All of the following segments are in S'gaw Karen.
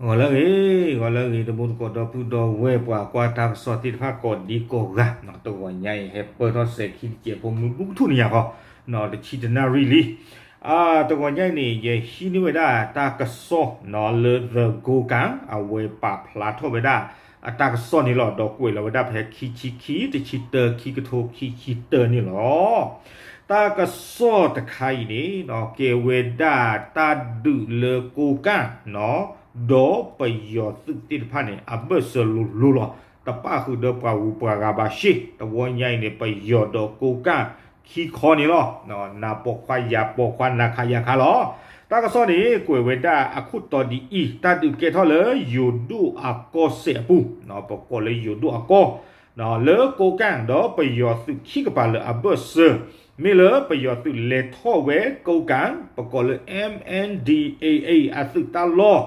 ဂီၤလၢအဂ့ၤ, ဂီၤလၢအဂ့ၤ တံၤသကိးဒီပုၢ်ဒီဝဲၢ် ပှၤကွၢ်တၢ်ကစီၣ်သ့ၣ်တဖၣ်ကိးဒံကိးဂၤ, တဂီၤညါအံၤ ဟဲပၢၢ်ထီၣ်စဲၤခံတစဲးဖိ မုၢ်ဘူကထူၣ်နံၤညါဃီ, တဆံတနၣ်ရံၣ်လံ. တဂီၤညါအံၤန့ၣ် ယဟံးန့ၢ်ဝဲဒၣ်တၢ်ကစီၣ်လၢ The Kokang အဝဲပာ်ဖျါထီၣ်ဝဲဒၣ်အတၢ်ကစီၣ်န့ၣ်လီၤ. ဒီးကွဲးလီၤဝဲဒၣ်ဖဲခံဆံခံ တဆံတၢ ခံကထိခံဆံတၢန့ၣ်လီၤ. တၢ်ကစီၣ်တခါအံၤန့ၣ် ကဲဝဲဒၣ်တၢ်ဒုးလၢကိးကၣ် ဒီးပယီၤသုးသ့ၣ်တဖၣ်န့ၣ် အဘၢၣ်စၢၤလိၤလိၤလီၤ. တပၣ်ဃုာ်ဒီးပှၤဂုၤပှၤဂၤဘၣ်ရှ့. တဂီၤညါအံၤန့ၣ် ပယီၤဒီးကိးကၣ်ခံခီန့ၣ်လီၤ. နၤပိာ်ခွါယၤပိာ်ခွါ နၤခးယၤခးလီၤ. တၢ်ကစီၣ်န့ၣ် ကွဲးဝဲဒၣ်အခိၣ်တီဒ်အံၤ, တၢ်ဒုးကဲထီၣ်လၢယိၤဒိၣ်အကီၢ်စဲးအပူၤ, ပကိးလၢယိၤဒိၣ်အကီၢ် လၢကိးကၣ်ဒီးပယီၤသုးခံကပၤလၢအဘၢၣ်စၢၤ, မ့ၢ်လၢပယီၤသုးလဲၤထီၣ်ဝဲကိးကၣ် ပကိးလၢ M N D A A အသုးတၢ်လီၢ်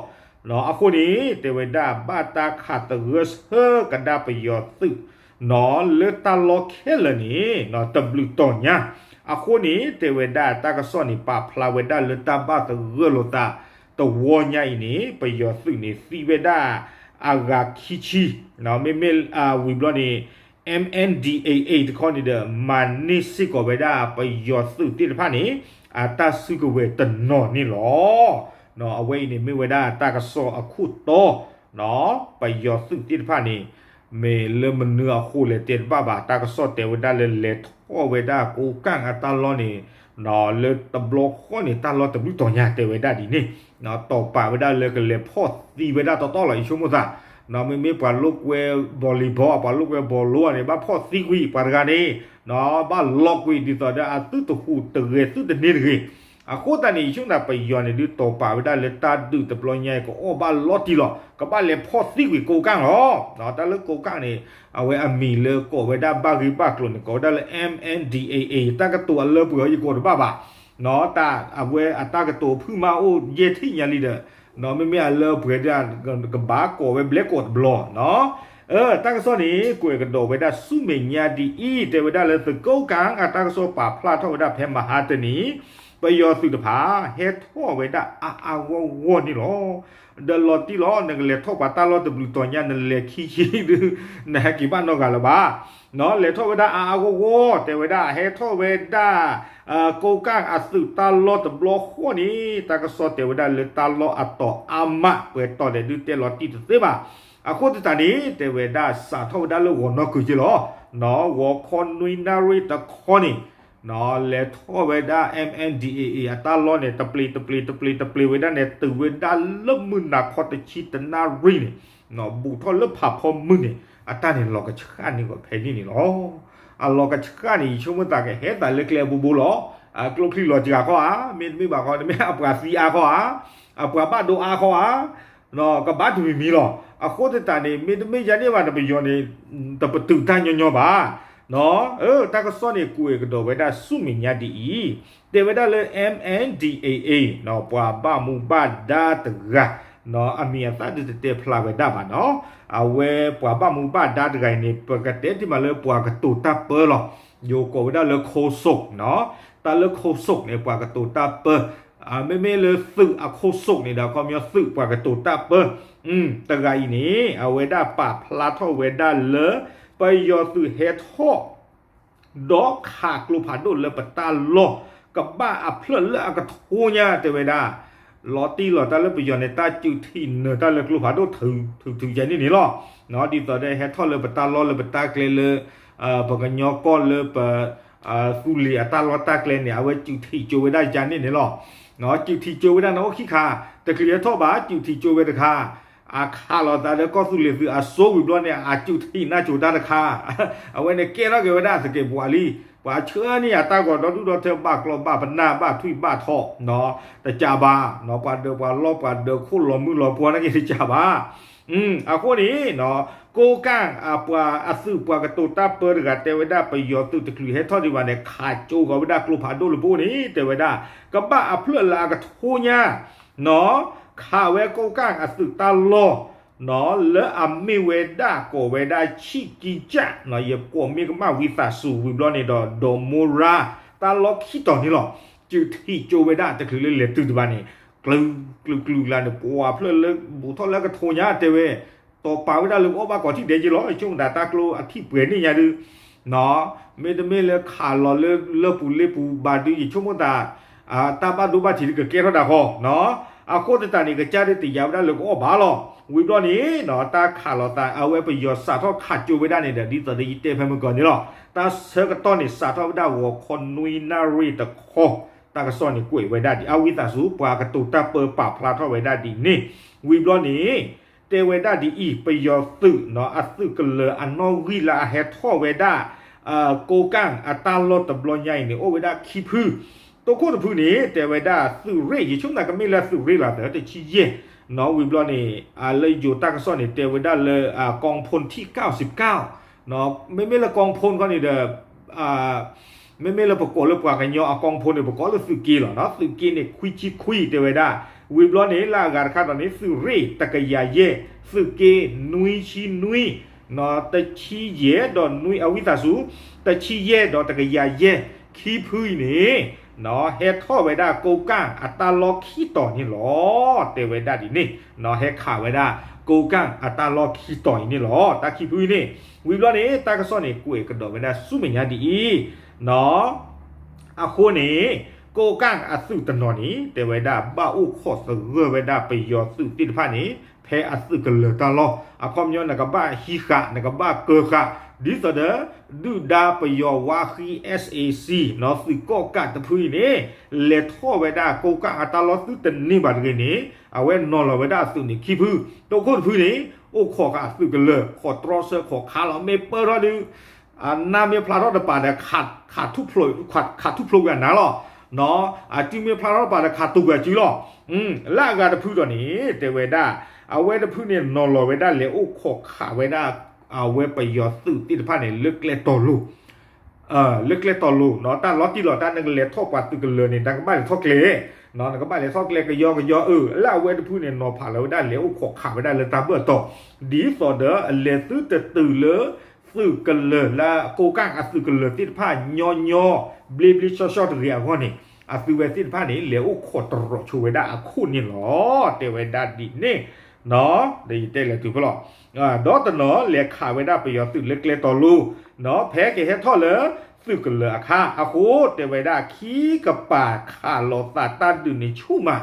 အဃိန့ၣ် တဲဝဲဒၣ်ဘၣ်တၢ်ခးသဂၢၢ်ဆၢကဒါပယီၤသုး လၢတၢ်လီၢ်ခဲလၢာ်န့ၣ် တဘျုးတီၤညါ. အဃိန့ၣ် တဲဝဲဒၣ်တၢ်ကစီၣ်န့ၣ် ပာ်ဖျါဝဲဒၣ်လၢတၢ်ဘၣ်သဂၢၢ်လိာ်သး တဝီညါအံၤန့ၣ် ပယီၤသုးန့ၣ်သံဝဲဒၣ်အဂၤခံဆံ, မ့မ့ၢ်ဝံၤဘျီန့ၣ် M N D A A တခီန့ၣ်ဒီး မၤန့ၢ်စ့ၢ်ကီးဝဲဒၣ်ပယီၤသုးသ့ၣ်တဖၣ်န့ၣ် အတၢ်စုကဝဲၤတနီၤန့ၣ်လီၤ. အဝဲအံၤန့ၣ် မ့ၢ်ဝဲဒၣ်တၢ်ကစီၣ်အခိၣ်တီ, ပယီၤသုးသ့ၣ်တဖၣ်န့ၣ် မ့ၢ်လၢမနုၤအဃိလဲၣ်တဲတဘၣ်ဘၣ်. တၢ်ကစီၣ်တဲဝဲဒၣ်လၢလဲၤထီၣ်ဝဲဒၣ်ကိးကၣ်အတၢ်လီၢ်န့ၣ် လၢတဘျီဃီန့ၣ် တၢ်လီၢ်တဘျုးတီၤညါတဲဝဲဒၣ်ဒ်န့ၣ်, တီၢ်ပာ်ဝဲဒၣ်လၢကလဲၤဖီၣ်သံဝဲဒၣ်တီတီလီၤ. ယဆိကမိၣ်သး မ့မ့ၢ်ပှၤလိာ်ကွဲ volleyball ပှၤလိာ်ကွဲဘီလိန့ၣ် ဘၣ်ဖီၣ်သံကွံာ်ပှၤတဂၤန့ၣ် ဘၣ်လီၤကွံာ်ဒ်သိးဒီးအသုတဟူးတဂဲၤသုတန့ၢ်တဂ့ၤ. အဃိသတးန့ၣ် ယဆိကမိၣ်သးပယီၤန့ၣ်ဒုးတီၢ်ပာ်ဝဲဒၣ်လၢတၢ်ဒုးတဘျီညါအံၤ ကအီၣ်ဘၣ်လီၤတံၢ်လီၤ. ကဘၣ်လဲၤဖီၣ်သံကွံာ်ကိးကၣ်လီၤ. တၢ်လၢကိးကၣ်န့ၣ် အဝဲအမံၤလၢကိးဝဲဒၣ်ဘၣ်ဂ့ၢ်ဘၣ်ကျိၤန့ၣ် ကိးဝဲဒၣ်လၢ M N D A A တၢ်ကတိၤအလၢပှဲၤအီၤယကိးတဘၣ်ဘၣ်. တၢ်အဝဲအတၢ်ကတိၤဖုၣ်မးအိၣ်ယဲၢ်ထံၣ်ညါလံဒီး မ့မ့ၢ်အလၢပှဲၤဒၣ် ကဘၣ်ကိးဝဲဘျဲကိးတဘျီနီၤ. တၢ်ကစီၣ်န့ၣ် ကွဲးကဒီးဝဲဒၣ်ဆူမဲာ်ညါဒ်အံၤ, တဲဝဲဒၣ်လၢသုးကိးကၣ်အတၢ်ကစီၣ်ပာ်ဖျါထီၣ်ဝဲဒၣ်ဖဲမဟါတနံၤ ပယီၤသုးတဖၣ် ဟဲထီၣ်ဝဲဒၣ်အါအါဂီၢ်ဂီၢ်န့ၣ်လီၤ. ဒီးလီၤတံၢ်လီၤ နကလဲၤထီၣ်ပှၤတၢ်လီၢ်တဘျုးတီၤညါ နလဲၤခံဆံဒုး နဟဲက့ၤဘၣ်နီတဂၤလၢၤဘၣ်. လဲၤထီၣ်ဝဲဒၣ်အါအါဂီၢ်ဂီၢ် တဲဝဲဒၣ် ဟဲထီၣ်ဝဲဒၣ် ကိးကၣ်အသုးတၢ်လီၢ်တဘျီဃီန့ၣ် တၢ်ကစီၣ်တဲဝဲဒၣ်လၢတၢ်လီၢ်အတီၤအါမး ပှဲၤတီၤဒဲးဒုးတဲလီၤတံၢ်တသ့ဘၣ်. အဃိသတးန့ၣ် တဲဝဲဒၣ်စးထီၣ်ဝဲဒၣ်လၢဂီၤနီၢ်ကုၤက့လီၤ. ဂီၤခီနွံနၣ်ရံၣ်တခီန့ၣ် လဲၤထီၣ်ဝဲဒၣ် M N D A A အတၢ်လီၢ်န့ၣ် တပျ့ၤတပျ့ၤတပျ့ၤတပျ့ၤဝဲဒၣ်န့ၣ် တုၤဝဲဒၣ်လၢမုၢ်နၤခီတဆံတနၣ်ရံၣ်န့ၣ် ဘူးထီၣ်လၢဖးဖီမုၢ်န့ၣ် အတၢ်န့ၣ်လီၤကဆှၣ်န့ၢ်ဂီၤဖဲန့ၣ်န့ၣ်လီၤ. အလီၤကဆှၣ်န့ၣ် ယဆိကမိၣ်သးကဟဲသးလၢကျဲအဘိဘိလီၤ. အကျိချံလီၤစှၤခီဧါ, မ့တမ့ၢ်ဘၣ်ခီ တမ့ၢ်အပှၤသံအါခီဧါ, အပှၤဘၣ်ဒိအါခီဧါ, ကဘၣ်တမံၤမံၤလီၤ. အဃိသတးန့ၣ် မ့တမ့ၢ်ယၤန့ၢ်ဘၣ်န့ၣ် ပယီၤန့ၣ် တပတုာ်တၢ်ညီညီဘၣ်. တၢ်ကစီၣ်န့ၣ် ကွဲးကဒီးဝဲဒၣ်ဆူမဲာ်ညါဒ်အံၤ, တဲဝဲဒၣ်လၢ M N D A A ပှၤဘၣ်မူဘၣ်ဒါတဂၤ အမံၤအသၣ်ဒုးတတဲဖျါဝဲဒၣ်ဘၣ်နီၤ. အဝဲပှၤဘၣ်မူဘၣ်ဒါတဂၤအံၤန့ၣ် ပကတဲတ့ၢ်မးလၢပှၤကတိၤတၢ်ပၢလီၤ. ယိၤကိးဝဲဒၣ်လၢ ခိစိးနီၤ. တၢ်လၢ ခိစိးန့ၣ် ပှၤကတိၤတၢ်ပၢ, မ့မ့ၢ်လၢသုးအခိစိးန့ၣ်ဒီး ခီပညီသုးပှၤကတိၤတၢ်ပၢ တဂၤအံၤန့ၣ် အဝဲဒၣ်ပာ်ဖျါထီၣ်ဝဲဒၣ်လၢ ပယီၤသုးဟဲထီၣ် ဒီးခးကျိဖးဒိၣ်လၢပတၢ်လီၢ် ကဘၣ်အဖျၢၣ်လၢအကထိညါ တဲဝဲဒၣ် လီၤတံၢ်လီၤတၢ်လၢပယီၤန့ၣ် တၢ်စုးထံးနၢၤတၢ်လၢကျိဖးဒိၣ်ထုးထုးယဲန့ၣ်န့ၣ်လီၤ. ဒ်သိးဒီးဟဲထီၣ်လၢပတၢ်လီၢ်လၢပတၢ်ကျဲလၢ ပကညီကီၢ်လၢပ သူလ့ၤအတၢ်လီၢ်တၢ်ကျဲန့ၣ် အဝဲစုးထံးကၠိဝဲဒၣ်ယဲန့ၣ်န့ၣ်လီၤ. စုးထံးကၠိဝဲဒၣ်န့ၣ်အိၣ်ခံခါ, တချုးဟဲထီၣ်ဘၣ် စုးထံးကၠိဝဲတခါ အခးလိာ်သးဒီးကီၢ်သူလ့ၤသုးအစိဝံၤဘျီန့ၣ် အစုးထံးနၢ်ကၠိတၢ်တခါ, အဝဲန့ၣ်ကဲထီၣ်က့ၤဝဲဒၣ်သကဲးပဝးလံ. ပှၤဆှၢန့ၢ်ယၤတၢ်ဂီၤဒီဒူၣ်ဒီထၢ ဘၣ်ကျီၢ်ဘၣ်ပနၢ်ဘၣ်ထွံၣ်ဘၣ်ထီၣ် တကးဘၣ် ပှၤဒၢးပှၤလီၢ်ပှၤဒၢးခိၣ်လီၤမုၢ်လီၤပှီၢ်နာ်က့ၤတကးဘၣ်. အဃိန့ၣ် ကိးကၣ်အပှၤအသုးပှၤကတိၤတၢ်ပၢတဂၤတဲဝဲဒၣ် ပယီၤသုးတချုးဟဲထီၣ်ဒံးဘၣ်န့ၣ် ခးကၠိကီးဝဲဒၣ်ကျိဖးဒိၣ်လၢပအိၣ်န့ၣ် တဲဝဲဒၣ် ကဘၣ်အဖျၢၣ်လၢအကထိညါ ခးဝဲကိးကၣ်အသုးတၢ်လီၢ် လၢအမ့ၢ်ဝဲဒၣ်ကိးဝဲဒၣ်ဆံးကံကၢ် ယကိးမ့ၢ်ကမၣ်ဝံသးစူၤဝံၤဘျီန့ၣ်ဒီး ဒီးမိရါ တၢ်လီၢ်ခံတီၤန့ၣ်လီၤ. စုးထံးကၠိဝဲဒၣ်တချုးလၢလဲၤတုၤဒံးဘၣ်န့ၣ် ကလုာ်ကလုာ်ကလုာ်ကျါန့ၣ် ပှၤဖျၢၣ်လၢဘူးထီၣ်လၢကထိညါတဲဝဲ, တီၤပာ်ဝဲဒၣ်လၢကအီၣ်ဘၣ်ကိးထံၣ်ဒဲက့လီၤ. ဆိကမိၣ်တၢ်ကျိအထံၣ်ပှဲၤန့ၣ်ညါဒုး မ့တမ့ၢ်လၢခးလီၤလၢလၢၢ်ပူၤလ့ပူၤဘၣ်ဒုး ယဆိကမိၣ်တၢ် တၢ်ဘၣ်ဒိဘၣ်ထံးဒုးကကဲထီၣ်တၢ်ဃီ, အဃိသတးန့ၣ် ကစၢ်ဒုးတယာ်ဝဲဒၣ်လၢကအီၣ်ဘၣ်လီၤ. ဝံၤဘျီန့ၣ် တၢ်ခးလိာ်သး အဝဲပယီၤစးထီၣ်ခးကၠိဝဲဒၣ်န့ၣ်ဒီး ဒ်သိးဒီးယတဲဖဲမုၢ်ကီၢ်န့ၣ်လီၤ. တၢ်ဆၢကတီၢ်န့ၣ် စးထီၣ်ဝဲဒၣ်ဂီၤခီနွံနၣ်ရံၣ်တခီ, တၢ်ကစီၣ်န့ၣ်ကွဲးဝဲဒၣ်ဒ်အဝံသးစူၤ ပှၤကတိၤတၢ်ပၢပာ်ဖျါထီၣ်ဝဲဒၣ်ဒ်န့ၣ်, ဝံၤဘျီန့ၣ် တဲဝဲဒၣ်ဒ်အံၤ, ပယီၤသုး အသုးကလၢၤအနီၣ်ဂံၢ်လၢအဟဲထီၣ်ဝဲဒၣ် ကိးကၣ်အတၢ်လီၢ်တဘျီညါအံၤန့ၣ် အိၣ်ဝဲဒၣ်ခံဖု, တိခိၣ်တဖုန့ၣ် တဲဝဲဒၣ်သုးရ့ၣ် ယဆိကမိၣ်ကမ့ၢ်လၢသုးရ့ၣ်လီၤသၢ တဆံယဲၢ်, ဝံၤဘျီန့ၣ် လၢယိၤတၢ်ကစီၣ်န့ၣ် တဲဝဲဒၣ်လၢ กองพลที่เก้าสิบเก้า မ့မ့ၢ်လၢ กองพล ခီန့ၣ်ဒီး မ့မ့ၢ်လၢပကိးလၢပှၤကညီအ กองพล န့ၣ် ပကိးလၢသုးက့လီၤ, သုးက့န့ၣ် ခွံဆံခွံ တဲဝဲဒၣ်, ဝံၤဘျီန့ၣ် လၢအဂၤတခါဒီးန့ၣ် သုးရ့ၣ်တကယၤယဲၢ်, သုးက့နွံဆံနွံ, တဆံယဲၢ်ဒီးနွံ အဝံသးစူၤ, တဆံယဲၢ်ဒီးတကယၤယဲၢ်, ခံဖုအံၤန့ၣ် ဟဲထီၣ်ဝဲဒၣ်ကိးကၣ်အတၢ်လီၢ်ခံတီၤန့ၣ်လီၤ. တဲဝဲဒၣ်ဒ်န့ၣ် ဟဲခးဝဲဒၣ် ကိးကၣ်အတၢ်လီၢ်ခံတီၤအံၤန့ၣ်လီၤ. တၢ်ခံဖုအံၤန့ၣ် ဝံၤဘျီန့ၣ် တၢ်ကစီၣ်န့ၣ် ကွဲးကဒီးဝဲဒၣ်ဆူမဲာ်ညါဒ်အံၤ, အဃိန့ၣ် ကိးကၣ်အသုးတနီၤန့ၣ် တဲဝဲဒၣ်ဘၣ်အိၣ်ခိးသဂၢၢ်ဝဲဒၣ်ပယီၤသုးသ့ၣ်တဖၣ်န့ၣ် ဖဲအသုးကလၢၤတၢ်လီၢ်, အခီပညီနကဘၣ်ဟံးဃာ် နကဘၣ်ကၢဃာ် ဒ်သိးဒီး ဒုၣ်ဒါပယီၤဝါဃံ SAC သုးကီၣ်ကးတဖုအံၤန့ၣ် လဲၤထီၣ်ဝဲဒၣ်ကိးကၣ်အတၢ်လီၢ်သုတန့ၢ်ဘၣ်တဂ့ၤန့ၣ် အဝဲနီၤလီၤဝဲဒၣ်အသုးန့ၣ်ခံဖု, တိခိၣ်တဖုန့ၣ် အိၣ်ခိးဃာ်အသုးကလၢၤ ခိးတြီဆၢခိးခးလီၤ မ့ၢ်ပၢၢ်ထီၣ်ဒုး အနၢ်မ့ၢ်ဖျါထီၣ်တပၤဒီး ခးထူၣ်ဖျိးကွံာ်အနၢ်လီၤ, အစုမ့ၢ်ဖျါထီၣ်တပၤဒီး ခးတူာ်ကွံာ်အစုလီၤ. လၢအဂၤတဖုဒီးန့ၣ် တဲဝဲဒၣ် အဝဲတဖုန့ၣ် နီၤလီၤဝဲဒၣ်လဲၤအိၣ်ခိးခးဝဲဒၣ် အဝဲပယီၤသုးသ့ၣ်တဖၣ်န့ၣ် လၢကျဲတီၤလိၤ လၢကျဲတီၤလိၤ တၢ်လီၤတံၢ်လီၤတၢ် နကလဲၤထီၣ်ပှၤသုးကလၢၤန့ၣ် နကဘၣ်လဲၤထီၣ်ကျဲ, နကဘၣ်လဲၤထီၣ်ကျဲကယီကယီအၢ လၢအဝဲတဖုန့ၣ် နီၤဖးလီၤဝဲဒၣ်လဲၤအိၣ်ခိးခးဝဲဒၣ်လၢတၢ်ဘၢၣ်တီၤ, ဒ်သိးဒီးအလဲၤသုတတုၤလၢ သုးကလၢၤလၢကိးကၣ်အသုးကလၢၤသ့ၣ်တဖၣ်ညီညီ ဘျ့ဘျ့ဆှီဆှီတဂ့ၤအဂီၢ်န့ၣ် အသုဝဲသ့ၣ်တဖၣ်န့ၣ် လဲၤအိၣ်ခိးတရီးဆိဝဲဒၣ်အခိၣ်န့ၣ်လီၤ. တဲဝဲဒၣ်ဒ်န့ၣ် ဒီးယတဲလဲၤတုၤဖဲလီၤ ဒီးတနီၤလဲၤခးဝဲဒၣ်ပယီၤသုးလၢကျဲတီၤလိၤ, ဖဲကဟဲထီၣ်လၢသုးကလၢၤအခါအဃိ တဲဝဲဒၣ်ခံကပၤခးလိာ်သးတၢ်ဒုးန့ၣ်ဆူၣ်မး,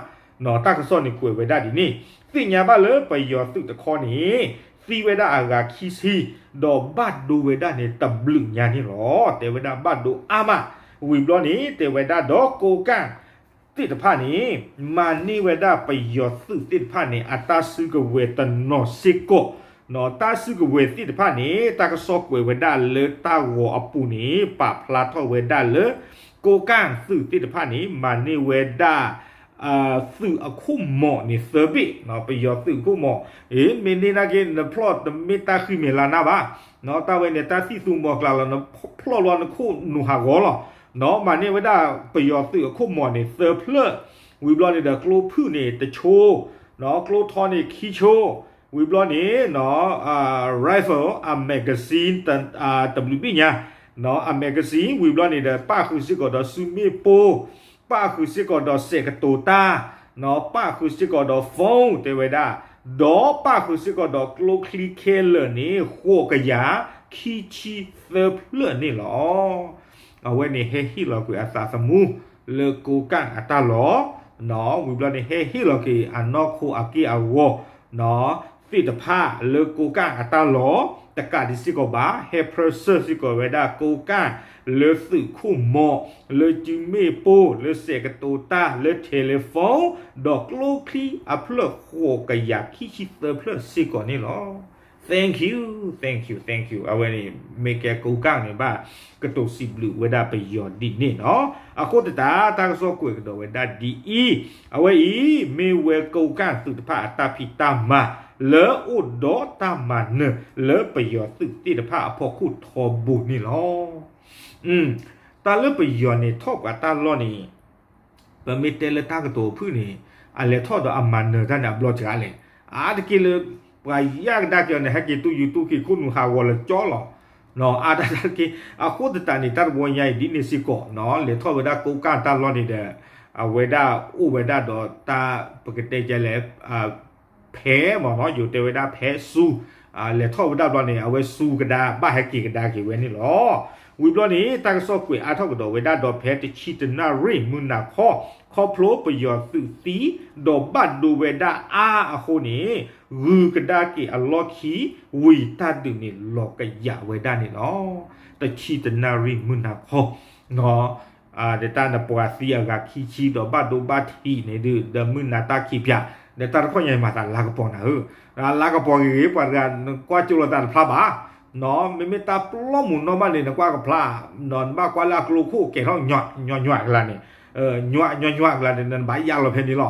တၢ်ကစီၣ်န့ၣ်ကွဲးဝဲဒၣ်ဒ်န့ၣ်, သ့ၣ်ညါဘၣ်လၢပယီၤသုးတခီန့ၣ် သံဝဲဒၣ်အဂၤခံဆံ, ဒီးဘၣ်ဒိဝဲဒၣ်န့ၣ်တဘျုးညါန့ၣ်လီၤ. တဲဝဲဒၣ်ဘၣ်ဒိအါမး, ဝံၤဘျီန့ၣ် တဲဝဲဒၣ်ဒီးကိးကၣ် သ့ၣ်တဖၣ်န့ၣ် မၤန့ၢ်ဝဲဒၣ်ပယီၤသုးသ့ၣ်တဖၣ်န့ၣ် အတၢ်စုကဝဲၤတနီၤစ့ၢ်ကီး, တၢ်စုကဝဲၤသ့ၣ်တဖၣ်န့ၣ် တၢ်ကစီၣ်ကွဲးဝဲဒၣ်လၢတၢ်ဂီၤအပူၤန့ၣ် ပာ်ဖျါထီၣ်ဝဲဒၣ်လၢ ကိးကၣ်သုးသ့ၣ်တဖၣ်န့ၣ် မၤန့ၢ်ဝဲဒၣ် သုးအခိၣ်မီၤန့ၣ်သၢဘ့ၣ်, ပယီၤသုးအခိၣ်မီၤ, မ့ၢ်န့ၢ်နာ်က့ နဖျီၣ်တမ့ၢ်တၢ်ဃံမဲာ်လၢနၢ်ဘၣ်, တၢ်ဝဲန့ၣ် တၢ်သံၣ်သူမီၤကျၢ်လီၤ နဖျီၣ်လီၤနခိၣ်နူာ်ဟးဂီၤလီၤ, မၤန့ၢ်ဝဲဒၣ်ပယီၤသုးအခိၣ်မီၤန့ၣ်သၢဖျၢၣ်, ဝံၤဘျီန့ၣ်ဒီးကျိဖုၣ်န့ၣ်တဆိ, ကျိထီန့ၣ်ခံဆိ, ဝံၤဘျီန့ၣ် rifle အ magazine တဘျုးဘ့ၣ်ညါ, အ magazine ဝံၤဘျီန့ၣ်ဒီး ပၣ်ဃုာ်စ့ၢ်ကီးဒီးစုမ့ၣ်ပိၢ်, ပၣ်ဃုာ်စ့ၢ်ကီးဒီးစဲးကတိၤတၢ်, ပၣ်ဃုာ်စ့ၢ်ကီးဒီး phone တဲဝဲဒၣ်, ဒီးပၣ်ဃုာ်စ့ၢ်ကီးဒီးကျိချံခဲလၢာ်န့ၣ် ဃိးကယၤခံဆံသၢဖျၢၣ်န့ၣ်လီၤ. အဝဲန့ၣ်ဟဲဟ့ၣ်လီၤကွံာ်အသးသမူ လၢကိးကၣ်အတၢ်လီၢ်, ဝံၤဘျီန့ၣ် ဟဲဟ့ၣ်လီၤက့ၤအနီၢ်ခိအက့ၢ်အဂီၤ သ့ၣ်တဖၣ်လၢကိးကၣ်အတၢ်လီၢ်, တကးဒံးစ့ၢ်ကီးဘၣ် ဟဲ present စ့ၢ်ကီးဝဲဒၣ်ကိးကၣ် လၢသုးခိၣ်မီၤ, လၢစုမ့ၣ်ပိၢ်, လၢစဲးကတိၤတၢ်, လၢ telephone, ဒီးကျိချံအဖျၢၣ်ဃိးကယၤခံဆံသၢဖျၢၣ်စ့ၢ်ကီးန့ၣ်လီၤ. Thank you, thank you, thank you. အဝဲန့ၣ် မ့ၢ်ကဲကိးကၣ်န့ၣ်ဘၣ် ကတိၤစံးဘျုးဝဲဒၣ်ပယီၤဒ်န့ၣ်နီၤ. အဃိသတး တၢ်ကစီၣ်ကွဲးကဒီးဝဲဒၣ်ဒ်အံၤ, အဝဲအံၤ မ့ၢ်ဝဲကိးကၣ်သုးတဖၣ်အတၢ်ဖံးတၢ်မၤ လၢအိၣ်ဒီးတၢ်မၤနၢၤ လၢပယီၤသုးသ့ၣ်တဖၣ်အဖီခိၣ်ထီဘိန့ၣ်လီၤ. တၢ်လၢပယီၤန့ၣ်ထီၣ်ပှၤတၢ်လီၢ်န့ၣ် ပမ့ၢ်တဲလၢတၢ်ကတိၤဖုၣ်န့ၣ် အလဲၤထီၣ်ဒီးအမၤနၢၤတၢ်န့ၣ် အဘျီစှၤလဲၣ်. အါတက့ၢ်လၢ ပှၤယၢ်ကဒါက့ၤအီၤန့ၣ် ဟဲက့ၤတူၢ်ယူၤတူၢ်က့ၤခိၣ်နူာ်ဟးဂီၤလၢကၠီလီၤ. အါတက့ၢ် အဃိသတးန့ၣ် တၢ်တဝီညါအံၤဒ်န့ၣ်စ့ၢ်ကီး လဲၤထီၣ်ဝဲဒၣ်ကိးကၣ်တၢ်လီၢ်န့ၣ်ဒီး အဝဲဒၣ်အိၣ်ဝဲဒၣ်ဒီးတၢ်ပကတဲကလဲၣ် ဖဲမ့ၢ်နီၤ ယိၤတဲဝဲဒၣ်ဖဲစူၤ လဲၤထီၣ်ဝဲဒၣ်ဘျီန့ၣ် အဝဲစူၤကဒါ ဘၣ်ဟဲက့ၤကဒါက့ၤဝဲန့ၣ်လီၤ. ဝံၤဘျီန့ၣ် တၢ်ကစီၣ်ကွဲးအါထီၣ်ကဒီးဝဲဒၣ်ဒီးဖဲတဆံတနၣ်ရံၣ်မုၢ်နၤခီ ခီဖျိပယီၤသုးသံ ဒီးဘၣ်ဒိဝဲဒၣ်အါအဃိန့ၣ် ဂုၤကဒါက့ၤအလီၢ်ခံ ဝံၤတၢ်ဒုးန့ၣ်လီၤကယာ်ဝဲဒၣ်န့ၣ်လီၤ. တဆံတနၣ်ရံၣ်မုၢ်နၤခီ ဒီးတၢ်နပှၤသံအဂၤခံဆံဒီးဘၣ်ဒိဘၣ်ထံးန့ၣ်ဒုး ဒီးမုၢ်နၤတၢ်ခံးပၠး ဒီးတၢ်တခီညါမၤသးလါကပီၤနၤဧၢ, လါကပီၤဂ့ၤဂ့ၤ ပှၤတဂၤနကွၢ်ကၠိလိာ်သးတဖျါဘၣ်, မ့မ့ၢ်တၢ်ပျီမုၢ်နီၢ်ဘၣ်န့ၣ် နကွၢ်ကဖျါ, နဘၣ်ကွၢ်လၢအကျိခိၣ်ကဲထီၣ်ညီညီညီကလါန့ၣ်, ညီညီညီကလါန့ၣ် နဘၣ်ယၢ်လီၤဖဲန့ၣ်လီၤ.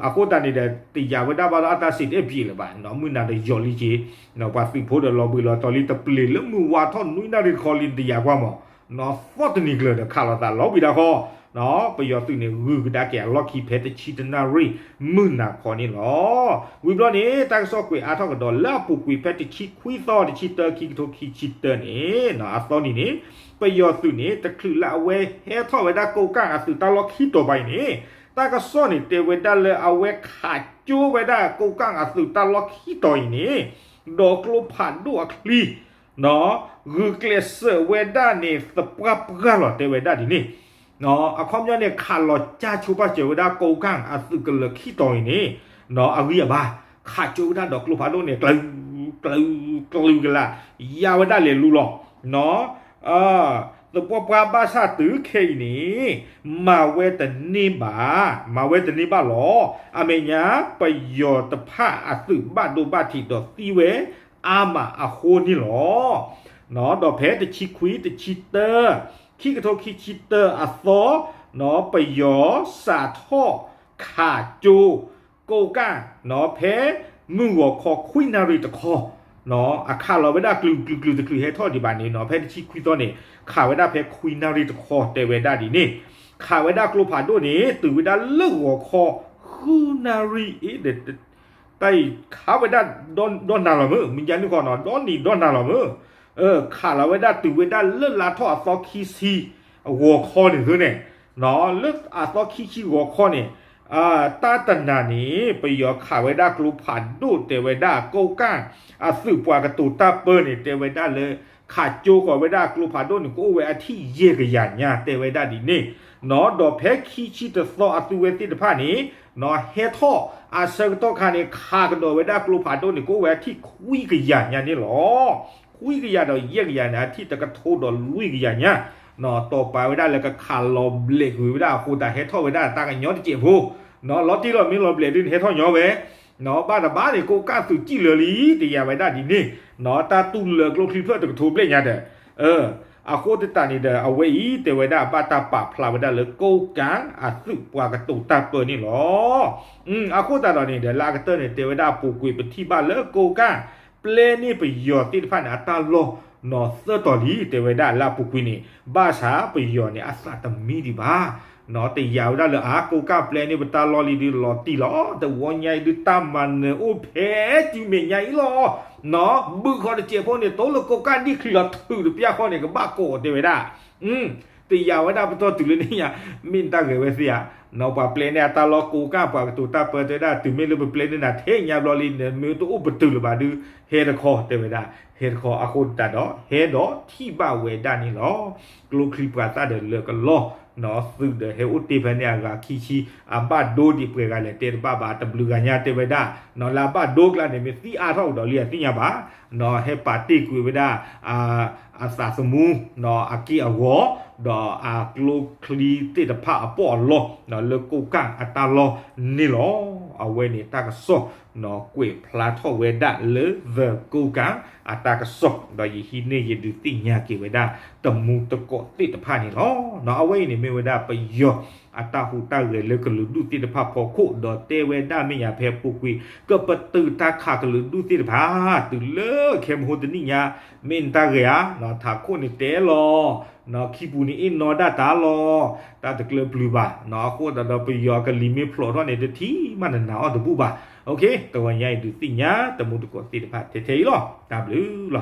အဃိသတးန့ၣ်ဒီး တယာ်ဝဲဒၣ်ဘၣ်ဒီးအတၢ်စံးတအဲၣ်ပျံၤလၢၤဘၣ်, မုၢ်နၤဒီးယီၤလံက့ၤ, ပှၤသုးဖိဒီးလီၤဘှံးလီၤတီၤလံတပျ့ၤလၢမုၢ်ဝါထီၣ်နွံနၣ်ရံၣ်တခီလံ နတယာ်ကွၢ်မး, သီတနံၤကျၢၤဒီးခးလိာ်သးလီၤဘှံးဒၣ်ဃီ, ပယီၤသုးန့ၣ် ဂုၤကဒါက့ၤအလီၢ်ခံဖဲတဆံတနၣ်ရံၣ်မုၢ်နၤခီန့ၣ်လီၤ. ဝံၤဘျီန့ၣ် တၢ်ကစီၣ်ကွဲးအါထီၣ်ကဒီးလၢအပူၤကွံာ်ဖဲတဆံခွံသီ တဆံတၢ ခံကထိခံဆံတၢန့ၣ် အသီနံၤန့ၣ် ပယီၤသုးန့ၣ် တချုးလၢအဝဲဟဲထီၣ်ဝဲဒၣ်ကိးကၣ်အသုးတၢ်လီၢ်ခံတီၤဘၣ်အံၤန့ၣ် တၢ်ကစီၣ်န့ၣ်တဲဝဲဒၣ်လၢအဝဲခးကၠိဝဲဒၣ်ကိးကၣ်အသုးတၢ်လီၢ်ခံတီၤအံၤန့ၣ် ဒီးကျိဖးဒိၣ်အချံ ဂုာ်ကျဲးစၢးဝဲဒၣ်န့ၣ် သပှၢ်ပှၢ်လီၤ တဲဝဲဒၣ်ဒ်န့ၣ်, အခီပညီန့ၣ် ခးလီၤကၢ်ဆိပာ်စၢၤဝဲဒၣ်ကိးကၣ်အသုးကလၢၤခံတီၤအံၤန့ၣ် အဂံၢ်အဘါ ခးကၠိဝဲဒၣ်ဒီးကျိဖးဒိၣ်န့ၣ် ကျၢၤ ကျၢၤ ကျၢၤကလး ယါဝဲဒၣ်လဲၤလူလီၤ. သပှၢ်ပှၢ်ဘၣ်ဆၣ်တုၤခဲအံၤန့ၣ် မၤဝဲတန့ၢ်ဘၣ်, မၤဝဲတန့ၢ်ဘၣ်လီၤ. အမဲာ်ညါ ပယီၤတဖၣ်အသုးဘၣ်ဒိဘၣ်ထံးဒီးသံဝဲအါမးအဃိန့ၣ်လီၤ. ဒီးဖဲတဆံခွံ တဆံတၢ ခံကထိခံဆံတၢအသီ ပယီၤစးထီၣ်ခးကၠိ ကိးကၣ် ဖဲမုၢ်ဂီၤခီခွံနၣ်ရံၣ်တခီ အခးလီၤဝဲဒၣ်ကျုၤကျုၤကျုၤတကျုၤဟဲထီၣ်ဒံးဘၣ်န့ၣ်နီၤ ဖဲတဆံခွံသီန့ၣ် ခးဝဲဒၣ်ဖဲခွံနၣ်ရံၣ်တခီတဲဝဲဒၣ်ဒ်န့ၣ်, ခးဝဲဒၣ်ကျိဖးဒိၣ်န့ၣ် တုၤဝဲဒၣ်လၢဂီၤခီ ဃုနၣ်ရံၣ်အ့ တၢ်အံၤခးဝဲဒၣ်ဒီနၤလီၤမုၢ် မုၢ်ယါနုၢ်ဃီနီၤ ဒီနံၤဒီနၤလီၤမုၢ်, ခးလီၤဝဲဒၣ်တုၤဝဲဒၣ်လၢလါထီၣ်အသီခံဆံ အဂီၤခီန့ၣ်သုန့ၣ်, လၢအသီခံဆံဂီၤခီန့ၣ် တၢ်တနၤန့ၣ် ပယီၤခးဝဲဒၣ်ကျိဖးဒိၣ်တဲဝဲဒၣ် ကိးကၣ်အသုးပှၤကတိၤတၢ်ပၢန့ၣ် တဲဝဲဒၣ်လၢ ခးကၠိဃီၤဝဲဒၣ်ကျိဖးဒိၣ်န့ၣ် ကအိၣ်ဝဲအထံၣ်ယဲၢ်ကယၤညါ တဲဝဲဒၣ်ဒ်န့ၣ်, ဒီးဖဲခံဆံတသီအသုဝဲသ့ၣ်တဖၣ်န့ၣ် ဟဲထီၣ်အဆၢကတီၢ်ခါန့ၣ် ခးကဒီးဝဲဒၣ်ကျိဖးဒိၣ်န့ၣ် ကအိၣ်ဝဲအထံၣ်ခွံကယၤညါန့ၣ်လီၤ. ခွံကယၤဒီးယဲၢ်ကယၤန့ၣ် အထံၣ်တကထိဒီးလွံၢ်ကယၤညါ တီၢ်ပာ်ဝဲဒၣ်လၢကခးလီၤဘျဲးကွံာ်ဝဲဒၣ်အဃိသတး ဟဲထီၣ်ဝဲဒၣ်တၢ်ကညီတစဲးဖိ, လီၤတံၢ်လီၤမ့ၢ်လီၤဘျဲးဒုးန့ၣ် ဟဲထီၣ်ညီဝဲ, ဘၣ်တဘၣ်န့ၣ် ကိးကၣ်သုးစံၣ်လၢာ်လံ တယာ်ဝဲဒၣ်ဒ်န့ၣ်, တၢ်တူၢ်လၢာ်ကျိချံဖျၢၣ်တကထိဘျဲၣ်ညါဒီး, အဃိသတးန့ၣ်ဒီး အဝဲအံၤတဲဝဲဒၣ်ဘၣ်တၢ်ပာ်ဖျါဝဲဒၣ်လၢကိးကၣ်အသုးပှၤကတိၤတၢ်ပၢန့ၣ်လီၤ. အဃိသတးဒီးန့ၣ်ဒီး လၢအကတၢၢ်န့ၣ်တဲဝဲဒၣ်ပူၤကွံာ်ပထံၣ်ဘၣ်လၢကိးကၣ် ပျဲန့ၢ်ပယီၤသ့ၣ်တဖၣ်န့ၣ် အတၢ်လီၢ်နီၤသၢတီၤလံ တဲဝဲဒၣ်လၢအပူၤကွံာ်န့ၣ် ဘၣ်ဆၣ်ပယီၤန့ၣ် အသးတမံဒံးဘၣ်, တယာ်ဝဲဒၣ်လၢအကိးကၣ်ပျဲန့ၢ်ပတၢ်လီၢ်လံဒုးလီၤတံၢ်လီၤ တဝီညါအံၤဒုးတၢ်မၤနၢၤအိၣ်ဖဲစုမဲာ်ညါအံၤလီၤ. ဘုၣ်ဃီတစဲးဖိန့ၣ် တိလၢကိးကၣ်ဒံၣ်ချံလီၤထုးတပျၢ်ဃီန့ၣ် ကဘၣ်ကိးတဲဝဲဒၣ် တယာ်ဝဲဒၣ်ပတီၢ်တုၤလၢန့ၣ်ညါ မ့ၢ်တၢ်ဂဲၤဝဲသ့ဧါ, ပှၤပျဲန့ၢ်အတၢ်လီၢ်ကိးကၣ်ပှၤကတိၤတၢ်ပၢတဲဝဲဒၣ် တုၤမ့ၢ်လၢပပျဲန့ၢ်နၤထဲညါဘျီလံ နမ့ၢ်တအိၣ်ပတုာ်လၢၤဘၣ်ဒုး ဟဲတခီတဲဝဲဒၣ်, ဟဲတခီအဃိသတးဒီး ဟဲဒီးထံၣ်ဘၣ်ဝဲဒၣ်န့ၣ်လီၤ. ကျိချံပှၤသၣ်ဒီးလၢာ်ကလီ သုးဒီးဟဲအိၣ်တ့ၢ်ဖဲန့ၣ်အဂၤခံဆံ အဘၣ်ဒိဒံးပှဲၤဂၤလဲၣ်တဲတဘၣ်ဘၣ် တဘျုးဂၤညါတဲဝဲဒၣ်, လၢအဘၣ်ဒိကျါန့ၣ် မ့ၢ်သံအါထီၣ်ကဒီးလံအသ့ၣ်ညါဘၣ်, ဟဲပာ်တ့ၢ်ကွံာ်ဝဲဒၣ် အသးသမူ အက့ၢ်အဂီၤ ဒီးအကျိချံသ့ၣ်တဖၣ်အပီၢ်အလီၢ် လၢကိးကၣ်အတၢ်လီၢ်န့ၣ်လီၤ. အဝဲန့ၣ်တၢ်ကစီၣ် ကွဲးဖျါထီၣ်ဝဲဒၣ်လၢ The ကိးကၣ်အတၢ်ကစီၣ် ဒီးယဟံးန့ၢ်ယဒုးသ့ၣ်ညါက့ၤဝဲဒၣ် တမူတကိးသ့ၣ်တဖၣ်န့ၣ်လီၤ. အဝဲအံၤန့ၣ်မ့ၢ်ဝဲဒၣ်ပယီၤအတၢ်ဟူးတၢ်ဂဲၤလၢကလုာ်ဒူၣ်သ့ၣ်တဖၣ်ဖီခိၣ် ဒီးတဲဝဲဒၣ်မဲာ်ညါဖဲပူၤကွံာ် ကပတုာ်တၢ်ခးကလုာ်ဒူၣ်သ့ၣ်တဖၣ် တုၤလၢခဲမဟိတနံၣ်ညါ မ့ၢ်နတၢ်ဂဲၤဧါ, ထးခိၣ်န့ၣ်တဲလီၤ ခံပူၤန့ၣ်အ့ၣ်နီဒၣ်တၢ်လီၤ, တၢ်တကျၢၤပျုၤဘၣ်, အဃိသတးဒီးပယီၤကလံၤမ့ၢ်ဖျိးထီၣ်န့ၣ် တထံၣ်မးနနၤအီၣ်တဘူၣ်ဘၣ်. တဂီၤညါအံၤဒုးသ့ၣ်ညါ တမူတကိးသ့ၣ်တဖၣ်ထဲထဲအံၤလီၤ. တၢ်ဘျုးလီၤ.